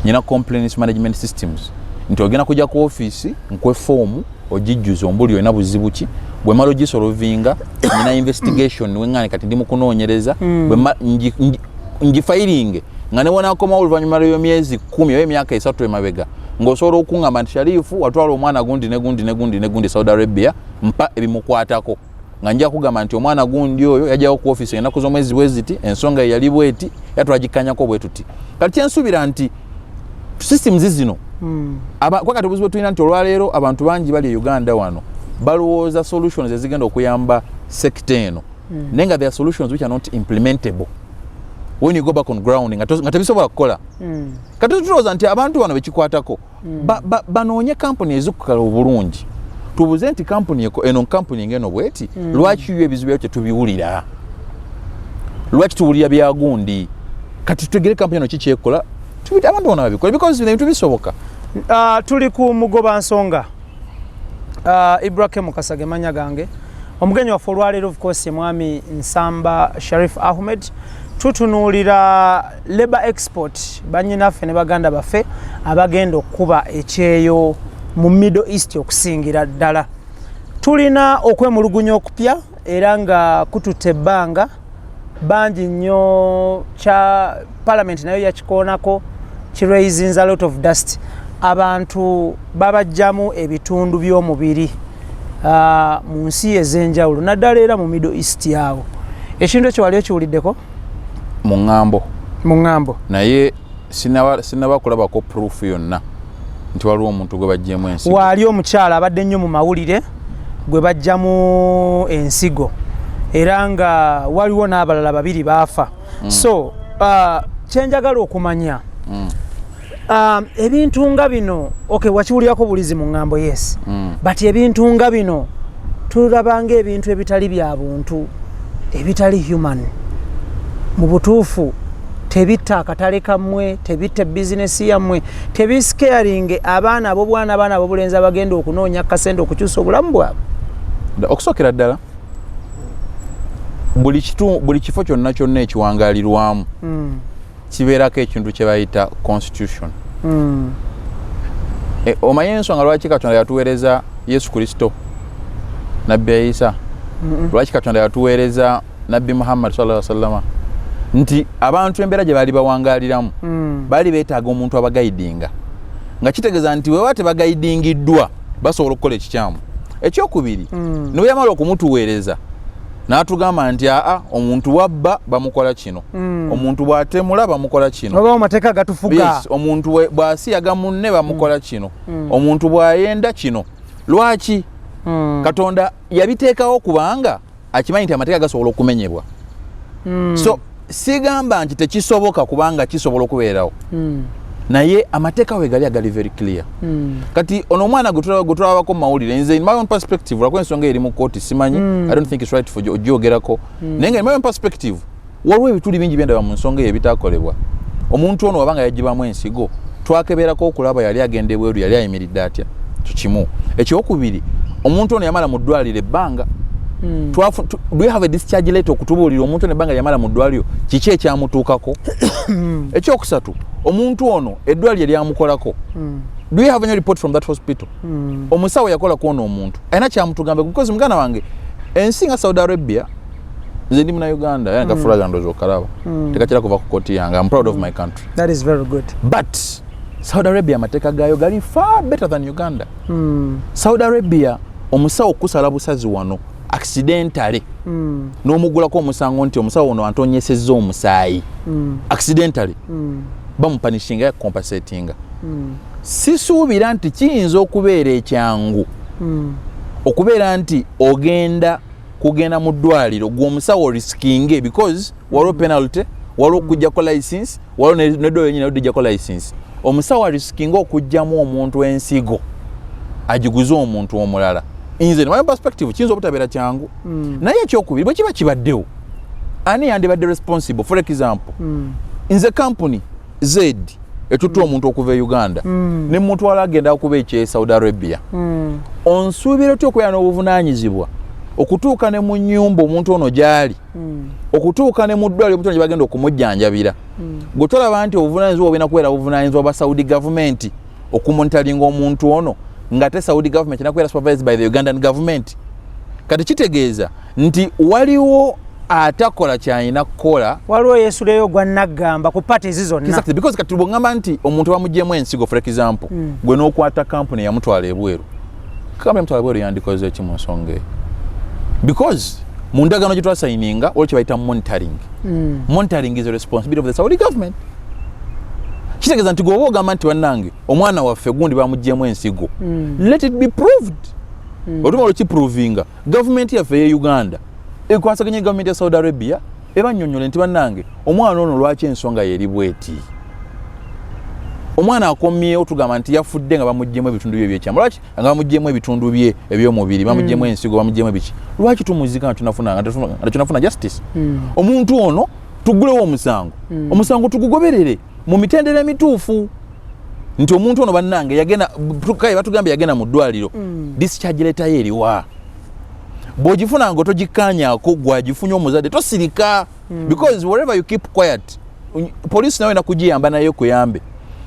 nyina complaints management systems, nti ogenda kujja ku ofiisi nkwe foomu ogijjuza, ombuli olina buzibu ki. Bwemala ogisolovinga, nyina investigation weŋŋane kati ndi mu kunoonyereza. Ngifayiringe nga ne wonakomawo oluvannyuma lw'emyezi 10 oba emyaka 3 emabega, ng'osobola okuŋŋamba nti Sharifu, watwala omwana gundi ne gundi ne gundi ne gundi Saudi Arabia, mpa ebimukwatako, nga nja kugamba nti omwana gundi oyo yajjawo ku ofiisi ennaku z'omwezi bwe ziti, ensonga ye yali bweti, era twagikanyako bwe tuti. Kati kyensuubira nti systems zino kwa kati obuzibu tulina nti olwaleero abantu bangi bali e Uganda wano balowooza solutions ezigenda okuyamba sector eno, naye nga there are solutions which are not implementable when you go back on ground, nga tebisobola kukola. Kati tulowooza nti abantu bano bekikwatako banoonye kampuni ezikukola obulungi, tubuze nti kampuni eno, kampuni ngeno bweti, lwaki yo ebizibu byayo tetubiwulira? Lwaki tuwulira byagundi? Kati tutegere kampuni eno kikyekola, abantu bano babikole, because bino ebintu bisoboka. Tuli ku Mugoba Nsonga. Ibrahim Kasage manya gange. Omugenyi waffe olwaleero, of course, mwami Nsamba Sharif Ahmed. Tutunuulira labor export, bannyinaffe ne baganda baffe abagenda okukuba ekyeyo mu Middle East. Okusingira ddala tulina okwemulugunya okupya era nga kututte ebbanga bangi nnyo kya parliament nayo yakikoonako, kiraisinga a lot of dust. Abantu babajjamu ebitundu by'omubiri mu nsi ez'enjawulo, naddala era mu Middle East awo. Ekintu ekyo wali okiwuliddeko? Mu ŋŋambo. Mu ŋŋambo. Naye sinaba kulabako proof yonna nti waliwo omuntu gwe baggyemu ensigo. Waali omukyala abadde nnyo mu mawulire gwe bajjamu ensigo, era nga waliwo n'abalala babiri baafa. So kyenjagala okumanya, ebintu nga bino, okay, wakiwulirako bulizi mu ŋŋambo, yes, but ebintu nga bino tulabanga ebintu ebitali bya buntu, ebitali human. Mu butuufu tebitta akatale kammwe, tebitta ebizinesi yammwe, tebiscaringe abaana ab'obwana, abaana ab'obulenzi abagenda okunoonya kasente okukyusa obulamu bwabwe? Okusookera ddala, buli kifo kyonna kyonna ekiwangaalirwamu kibeerako ekintu kye bayita constitution. Omanye ensonga lwaki Katonda yatuweereza Yesu Kristo, Nabbi Isa? Lwaki Katonda yatuweereza Nabbi Muhammad sallallahu alaihi wasallama? Nti abantu embeera gye baali bawangaaliramu, baali beetaaga omuntu abagayidinga, nga kitegeeza nti bweba tebagayidingiddwa basobola okukola ekikyamu. Ekyokubiri, ne yamala okumutuweereza n'atugamba nti aa, omuntu wabba bamukola kino, omuntu bw'atemula bamukola kino. Oba amateeka gatufuga. Yes, omuntu bw'asiyaga munne bamukola kino, omuntu bw'ayenda kino. Lwaki Katonda yabiteekawo? Kubanga akimanyi nti amateeka gasobola okumenyebwa. So sigamba nti tekisoboka, kubanga kisobola okubeerawo, naye amateeka we gali agali very clear. Kati ono omwana gwe tulabako mu mawulire, nze in my own perspective, lwakuba ensonga eri mu kooti simanyi, I don't think it's right for ogyogerako, naye nga in my own perspective waliwo ebituli bingi byendaba mu nsonga eyo ebitakolebwa. Omuntu ono wabanga yagibamu ensigo, twakeberako okulaba yali agenda ebweru yali ayimiridde atya? Kimu. Ekyokubiri, omuntu ono yamala mu ddwaliro ebbanga. Do you have a discharge letter okutubuulira omuntu ono ebbanga lyamala mu ddwaliro kiki ekyamutuukako? Ekyokusatu, omuntu ono eddwaliro lyamukolako, do you have any report from that hospital? Omusawo yakolako ono omuntu alina kyamutugambe? Because muganda wange, ensi nga Saudi Arabia, nze ndi muna Uganda, yani kafulaga ndowooza okalaba, tekakira kuva ku kooti yange. I'm proud of my country. That is very good. But Saudi Arabia amateeka gaayo gali far better than Uganda. Saudi Arabia omusawo okusala busazi wano accidentally n'omugulako omusango nti omusawo ono antonyesezza omusaayi accidentally, bamupunishinga, compensatinga. Sisuubira nti kiyinza okubeera ekyangu okubeera nti ogenda kugenda mu ddwaliro gwe omusawo orisikinge, because waliwo penalty, waliwo okuggyako license, waliwo neddwaliro nyina lijjako license. Omusawo arisikinge okuggyamu omuntu ensigo agiguze omuntu omulala. Nze my perspective, kiyinza obutabeera kyangu. Naye ekyokubiri, bwe kiba kibaddewo, ani yandibadde responsible? For example, nze company Z etutta omuntu okuva e Uganda ne mutwala agenda kuba ekye Saudi Arabia, onsuubira otya okubeera n'obuvunaanyizibwa okutuuka ne mu nnyumba omuntu ono gy'ali, okutuuka ne mu ddwaliro omuntu ono gye bagenda okumujjanjabira? Gwe tolaba nti obuvunaanyizibwa bulina kubeera buvunaanyizibwa bwa Saudi government okumonitoringa omuntu ono, nga te Saudi government erina kubeera supervised by the Ugandan government? Kati kitegeeza nti waliwo atakola kyalina kukola. Waliwo yesuleyo gwa naggamba ku parties zonna. Exactly, because kati bwongamba nti omuntu bamugyemu ensigo, for example, gwe n'okwata kampuni yamutwala ebweru, kampuni yamutwala ebweru yandikoze ki mu nsonga eyo? Because mu ndagaano gye twasayininga waliwo kye bayita monitoring. Monitoring is a responsibility of the Saudi government. Kitegeeza nti gweoba ogamba nti bannange, omwana waffe gundi bamugyemu ensigo, let it be proved. Olumala okiprovinga, gavumenti yaffe eye Uganda ekwasaganya gavumenti ya Saudi Arabia, ebanyonyole nti bannange, omwana ono lwaki ensonga yeri bweti, omwana akomyewo, tugamba nti yafudde nga bamugyemu ebitundu bye ebyekyama, lwaki nga bamugyemu ebitundu bye ebyomubiri, bamugyemu ensigo, bamugyemu ebiki, lwaki tumuzika nga tunafuna justice? Omuntu ono tugulewo omusango, omusango tugugoberere mu mitendera emituufu, nti omuntu ono bannange yagenda, kale batugambye yagenda mu ddwaliro, discharge letter ye eriwa? Bw'ogifuna nga togikkaanyaako, gwagifunye omuzadde, tosirika, because wherever you keep quiet, poliisi nawe nakugiyamba, naye kuyambe.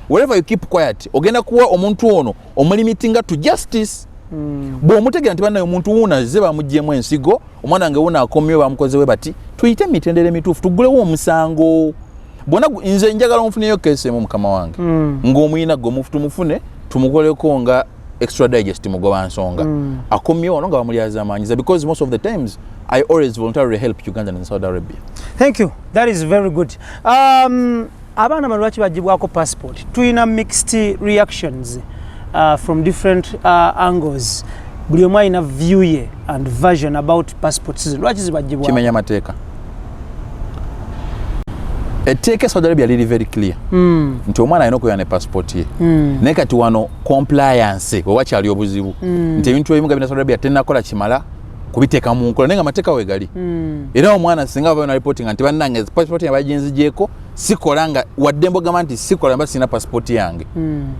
Wherever you keep quiet, ogenda kuwa omuntu ono omulimitinga to justice. Bw'omutegera nti bannaye, omuntu wuuno azze bamugyemu ensigo, omwana wange wuuno akomyewo bamukozewe bati, tuyite emitendera emituufu, tugulewo omusango bwona. Nze njagala omufuneyo case emu, mukama wange, ng'omuyina gwe tumufune, tumukoleko nga Extra Digest mugoba nsonga, akomyewo wano nga bamulyazamanyiza, because most of the times I always voluntarily help Ugandan in Saudi Arabia. Thank you, that is very good. Abaana bano lwaki bagibwako passport? Tulina mixed reactions from different angles. Buli omu alina view ye and version about passports zino. Lwaki zibagibwako? Kimenya amateeka. Etteeka e Saudi Arabia liri very clear nti omwana alina okubeera ne passport ye. Naye kati wano compliance we wakyali obuzibu, nti ebintu ebimu gavumenti ya Saudi Arabia tenakola kimala kubiteeka mu nkola, naye nga amateeka wegali. Era omwana singa bava na reporting nti bannange, passport yange baginzigyeko, sikola, nga waddembe ogamba nti sikola mba sirina passport yange,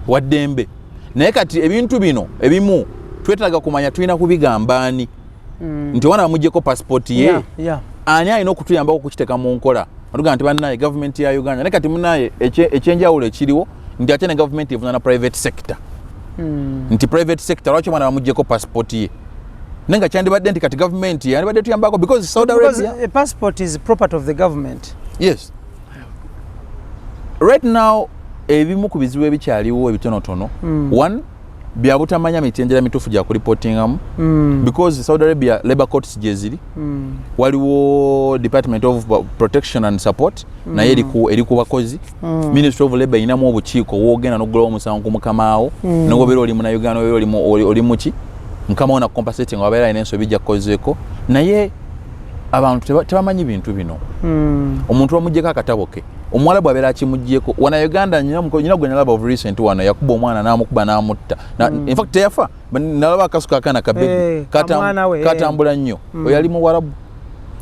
waddembe. Naye kati ebintu bino ebimu twetaaga kumanya tulina kubigamba ani nti omwana bamugyeko passport ye. Ani alina okutuyambako okukiteeka mu nkola? Atugamba nti bannaye, gavumenti ya Uganda. Naye kati munaye, ekyenjawulo ekiriwo nti ate ne gavumenti evuna na private sector, nti private sector lwaki omwana bamugyeko passport ye? Naye nga kyandibadde nti kati gavumenti yandibadde tuyambako, because Saudi Because Arabia a passport is property of the government. Yes, right now ebimu ku bizibu ebikyaliwo ebitonotono, one, byabutamanya mitendera mituufu gya kuripotingamu, because Saudi Arabia labor courts gyeziri, waliwo Department of Protection and Support, naye eri ku bakozi. Ministry of Labor erinamu obukiiko wogenda nokugulawo omusango ku mukamaawo, nogobeera oli munauganda, obeera oli muki, mukama wo nakucompensating wabeera alina ensobi gyakukozeeko. Naye abantu tebamanyi bintu bino. Omuntu bamugyeko akatabo ke, omuwala bwabeera akimugyeko wana Uganda, nyina gwe nalaba of recent wano yakuba omwana, n'amukuba n'amutta. In fact teyafa. Nalaba akasuka akaana ka baby Eh, kamwana we, eh. katambula nnyo. Oyo yali muwarabu.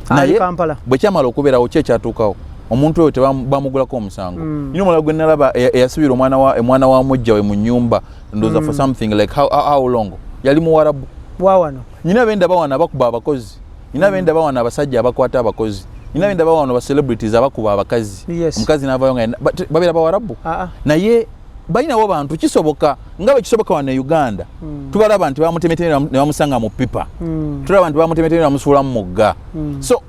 Ali Naye Kampala. bwe kyamala okubeerawo, ki ekyatuukawo? Omuntu oyo tebamugulako omusango. Nyina omulala gwe nalaba eyasibira omwana wa mujja we mu nyumba, ndowooza for something like how long, yali Muwarabu. Wawano. Nyina bendaba wano abakuba abakozi, nyina bendaba wano abasajja abakwata abakozi, nyina bendaba wano ba celebrities abakuba abakazi. Omukazi navayo nga babeera Bawarabu. Naye balinawo bantu, kisoboka nga bwe kisoboka wano e Uganda. Tubalaba nti bamutemeteme ne bamusanga mu pipa. Tulaba nti bamutemeteme ne bamusuula mu mugga. So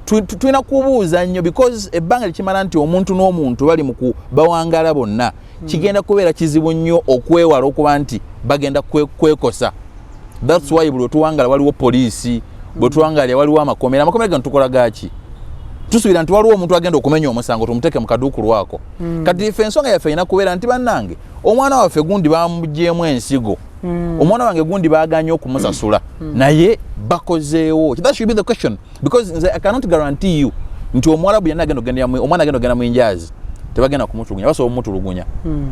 tulina kubuuza nnyo, because ebbanga likimala nti omuntu n'omuntu bali mu bawangala bonna, kigenda kubeera kizibu nnyo okwewala okuba nti bagenda kwekosa. That's why buli wetuwangala waliwo poliisi, bwe tuwangalira waliwo amakomera. Amakomera gano tukola gaki? Tusuubira nti waliwo omuntu agenda okumenya omusango, tumuteeke mu kaduukulu ako. Kati ife ensonga yaffe erina kubeera nti, bannange, omwana waffe gundi bamugyemu ensigo, omwana wange gundi baganye okumusasula, naye bakozeewo? That should be the question, because nze I cannot guarantee you nti omuwalabu yenna agenda okugenda omwana agenda okugenda mu Injazi tebagenda kumutulugunya. Basobola omutulugunya,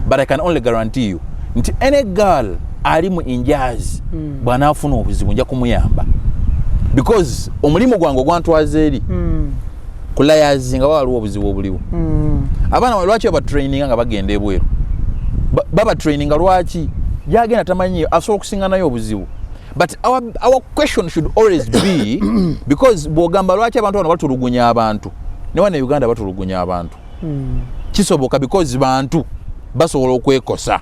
but I can only guarantee you nti any girl ali mu Injazi bw'anaafuna obuzibu, nja kumuyamba, because omulimu gwange ogwantwaza eri kulayazi nga waliwo obuzibu obuliwo. Abaana lwaki babatraininga nga bagenda ebweru? Babatraininga lwaki? Yagenda tamanyi, asobola okusinganayo obuzibu. But our question should always be, because bwogamba lwaki abantu bano batulugunya abantu, ne wano e Uganda batulugunya abantu, kisoboka because bantu basobola okwekosa.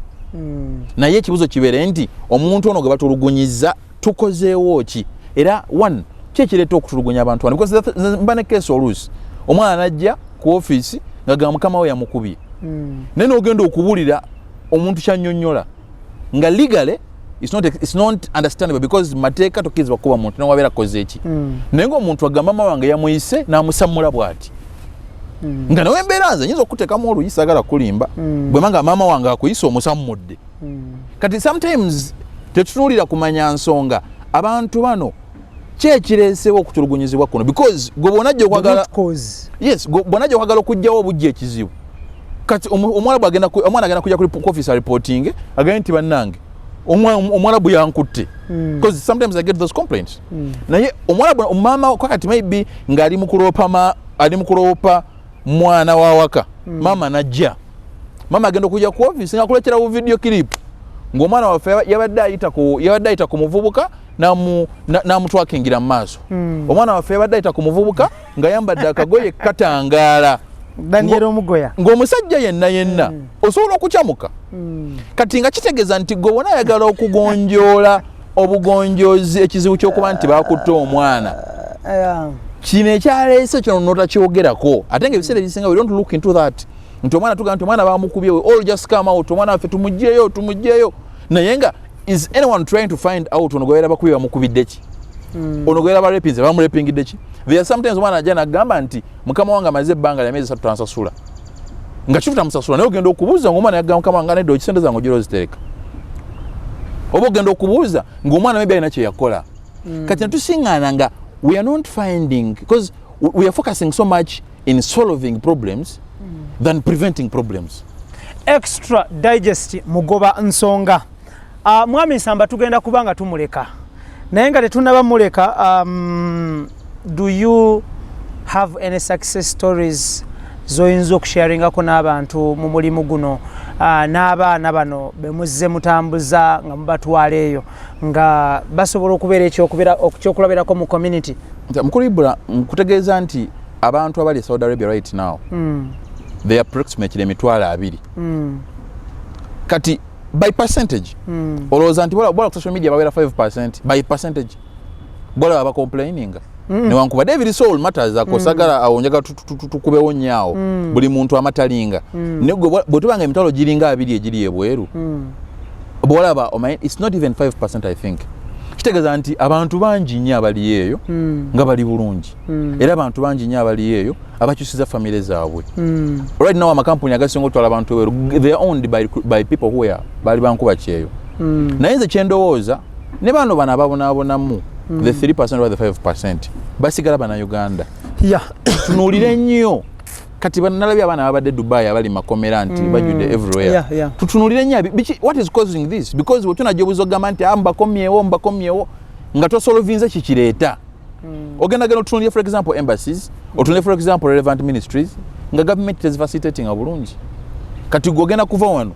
Naye ekibuzo kibeere nti omuntu ono gwe batulugunyiza tukozeewo ki? Era one, ki ekireeta okutulugunya abantu bano? Because mba ne case oluusi omwana najja ku ofiisi nga ga mukama we yamukubye, naye nogenda okubuulira omuntu kyanyonnyola nga legally it's not understandable, because mateeka tokkirizibwa kukuba muntu newabeera kukoze eki. Naye ngaomuntu agamba mama wange yamuyise n'amusammula bw'ati, nga nawe embeera nze nyinza okuteekamu oluyi, saagala kulimba, bwema nga maama wange akuyise omusammudde. Kati sometimes tetutunuulira kumanya nsonga abantu bano ki ekireesewo okutulugunyizibwa kuno, because gwe bwonajja okwagala The root cause. Yes, bwonajja okwagala okuggyawo obujja ekizibu. Kati omuwala bwagenda omwana agenda kujja ku office reporting, agende nti, "Bannange, omuwalabu yankutte," because sometimes I get those complaints. Naye omuwalabu maama kakati maybe ng'ali mu kuloopa ali mu kuloopa mwana wa waka, maama najja, maama agenda okujja ku office nga akuleetera bu video clip ng'omwana waffe yabadde ayita ku muvubuka n'amutwakingira mu maaso. Omwana waffe yabadde ayita ku muvubuka nga yambadde akagoye katangaala. Daniel Omugoya. Ng'omusajja yenna yenna osobola okukyamuka. Kati nga kitegeeza nti gwe wona ayagala okugonjoola obugonjoozi ekizibu ky'okuba nti bakutte omwana, kino ekyaleese kino notakyogerako. Ate nga ebiseera ebisinga we don't look into that, nti omwana tugamba nti omwana bamukubye, we all just come out, omwana waffe tumugyeyo, tumugyeyo. Naye nga is anyone trying to find out ono gwebeera bakubye bamukubidde ki? Ono gwebeera barepinze bamurepingidde ki? There are sometimes omwana ajja nagamba nti mukama wange amaze ebbanga lya myezi 3 tansasula, nga kifu tamusasula, naye ogenda okubuuza ngaomwana yagamba mukama wange nedda, okisente zange ogira ozitereka, oba ogenda okubuuza ngaomwana maybe alina kyeyakola. Kati netusiŋŋaana nga we are not finding, because we are focusing so much in solving problems than preventing problems. Extra Digest, mugoba nsonga. Mwami Nsamba tugenda kuba nga tumuleka, naye nga tetunaba muleka, do you have any success stories zoyinza okusharingako n'abantu mu mulimu guno, n'abaana bano bemuzze mutambuza nga mubatwala eyo nga basobola okubeera ekyokulabirako mu community? Mukulu Ibula, nkutegeeza nti abantu abali e Saudi Arabia right now, they are approximately 20,000. Kati by percentage, olowooza nti bola ku social media babeera 5%? By percentage, bolaba bacomplaininga, newankubadde every soul matters ako, sagala awo, njagala tukubewo nnyo awo. Buli muntu amatalinga, naye gwe bwe tubanga emitwalo giringa abiri egiri ebweru, bwolaba omanyi it's not even 5%, I think. Kitegeeza nti abantu bangi nnyo abaliyo eyo nga bali bulungi, era abantu bangi nnyo abaliyo eyo abakyusiza famire zaabwe. Right now amakampuni agasinga okutwala abantu ebweru, they are owned by people who are bali bankuba kyeyo. Naye nze kyendowooza, ne bano ababonaabonamu, the 3% or the 5% basigala Bannayuganda. Tunuulire nnyo. Kati nalabye abaana babadde Dubai abali makomera nti bajjudde everywhere. Tutunuulire nnyo what is causing this, because bwetunajja obuza ogamba nti, "Ah, mbakomyewo, mbakomyewo," nga tosolovinze kikireeta. Ogenda genda otunuulire, for example, embassies, otunuulire, for example, relevant ministries. Nga gavumenti tezifacilitatinga bulungi. Kati gwe ogenda kuva wano,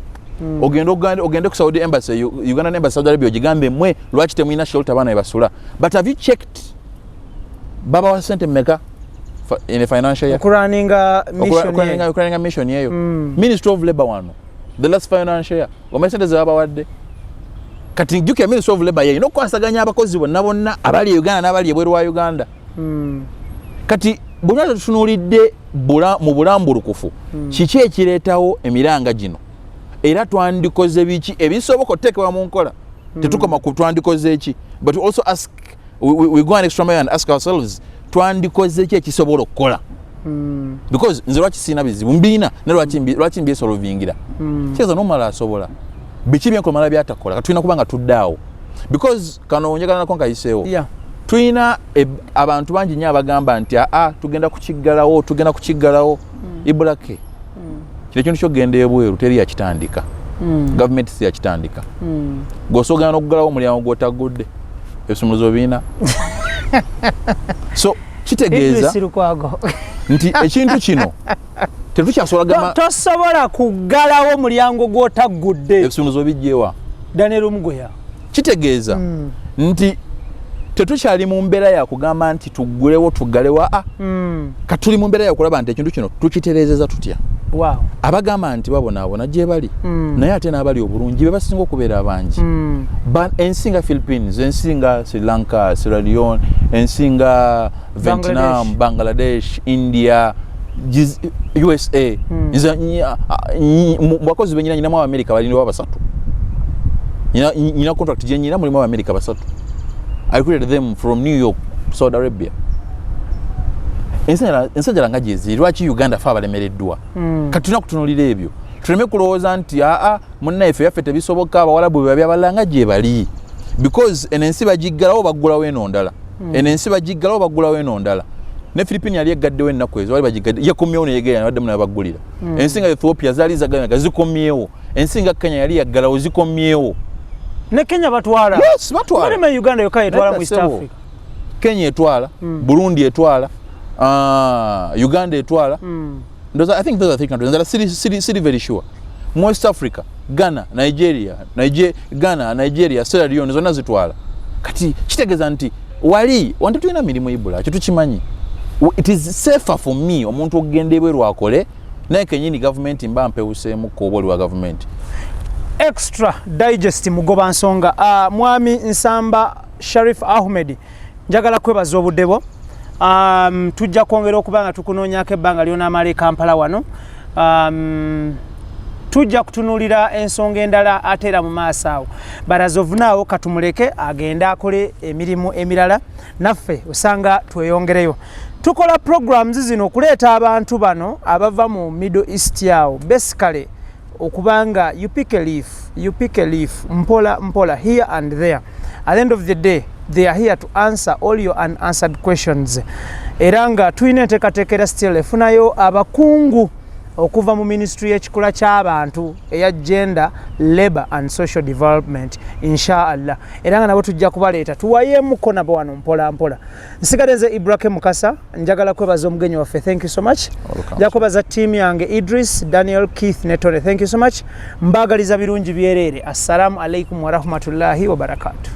ogende ku Saudi embassy, Ugandan embassy Saudi Arabia, ogigambe, "Mwe lwaki temulina shelter abaana webasula?" But have you checked babawa sente mmeka in a financial year? Okurunninga mission. Okurunninga mission eyo. Ministry of Labor wano, the last financial year, omanyi sente zebabawadde? Kati jjukira, Ministry of Labor yeyina okukwasaganya abakozi bonna bonna abali e Uganda n'abali ebweru wa Uganda. Kati bwonna tetutunuulidde mu bulambulukufu, kiki ekireetawo emiranga gino, era twandikoze biki ebisoboka okuteekebwa mu nkola? Tetukoma ku twandikoze eki, but we also ask, we go an extra mile and ask ourselves, twandikoze ki ekisobola okukola? Because nze lwaki siina bizibu mbiina, ne lwaki mbyesolvingira? Kitegeeza nomala asobola biki byenkomala byatakola. Kati tulina kuba nga tuddaawo, because kano njagala nako nkayiseewo. Tulina abantu bangi nnyo abagamba nti, "Aa, tugenda kukiggalawo, tugenda kukiggalawo." Ibulake, kino ekintu kyokgenda ebweru teri yakitandika. Gavumenti si yakitandika. Gweosogana n'okuggalawo omulyango gwotagudde, ebisumuluzo biina. So kitegeeza Idris Lukwago. nti ekintu kino tetukyasobola gamba. Tosobola kuggalawo mulyango gw'otaggudde. Ebisumuluzo bijjewa? Daniel Mugoya. Kitegeeza nti tetukyali mu mbeera yakugamba nti tuggulewo, tuggalewo. Aa, katuli mu mbeera yakulaba nti ekintu kino tukitereezeza tutya. Abagamba nti babonaabona gye bali, naye ate n'abali obulungi be basinga okubeera abangi. Ensi nga Philippines, ensi nga Sri Lanka, Sierra Leone, ensi nga Vietnam, Bangladesh, India, USA. Nze mu bakozi benyina, nyinamu Abamerika balina basatu. Nyina contract gye nyina, mulimu Abamerika basatu. I recruited them from New York, Saudi Arabia. Ensi endala nga gyeziri, lwaki Uganda fe abalemereddwa? Kati tulina kutunuulira ebyo, tuleme kulowooza nti, "Aa, munnaife yaffe tebisoboka, Abawalabu bwe babi." Abalala nga gye bali, because eno ensi bagiggalawo, baggulawo eno ndala. Eno ensi bagiggalawo, baggulawo eno ndala. Ne Philippine yali egaddewo ennaku ezo, bali bagigadde, yekomyewo neyegera, baddemu nabaggulira. Ensi nga Ethiopia zaali zagalaga, zikomyewo. Ensi nga Kenya yali yaggalawo, zikomyewo. Ne Kenya batwala? Yes, batwala. Balema Uganda yokka yetwala mu East Ssebo. Africa. Kenya etwala, Burundi etwala, Uganda etwala. Those are, I think those are three countries. Ndala siri very sure. Mu West Africa, Ghana, Nigeria, Ghana, Nigeria, Sierra Leone zonna zitwala. Kati kitegeeza nti wali wanti tulina mirimu ibula, kyo tukimanyi. It is safer for me omuntu okugenda ebweru akole, naye kenyini gavumenti mba mpewuseemuko oba oli wa gavumenti. Extra Digest, mugoba nsonga. Mwami Nsamba Sharif Ahmed, njagala kwebaza obudde bwo. Tujja kwongera okuba nga tukunoonyako ebbanga lyonaamala e Kampala wano. Tujja kutunuulira ensonga endala ate era mu maaso awo, but as of now katumuleke agende akole emirimu emirala, naffe osanga tweyongereyo. Tukola programs zino okuleeta abantu bano abava mu Middle East awo, basically okubanga you pick a leaf, you pick a leaf, mpola mpola, here and there. At the end of the day, they are here to answer all your unanswered questions. Era nga tulina enteekateeka era still efunayo abakungu okuva mu ministry y'ekikula ky'abantu eya Gender, Labour and Social Development, inshaallah, era nga nabo tujja kubaleeta tuwayeemuko nabo wano mpola mpola. Nsigadde nze Ibrahim Mukasa. Njagala kwebaza omugenyi waffe, thank you so much. Welcome. Nja kwebaza ttiimu yange, Idris, Daniel, Keith ne Tone, thank you so much. Mbaagaliza birungi byereere. Assalamu alaikum warahmatullahi wabarakatuh.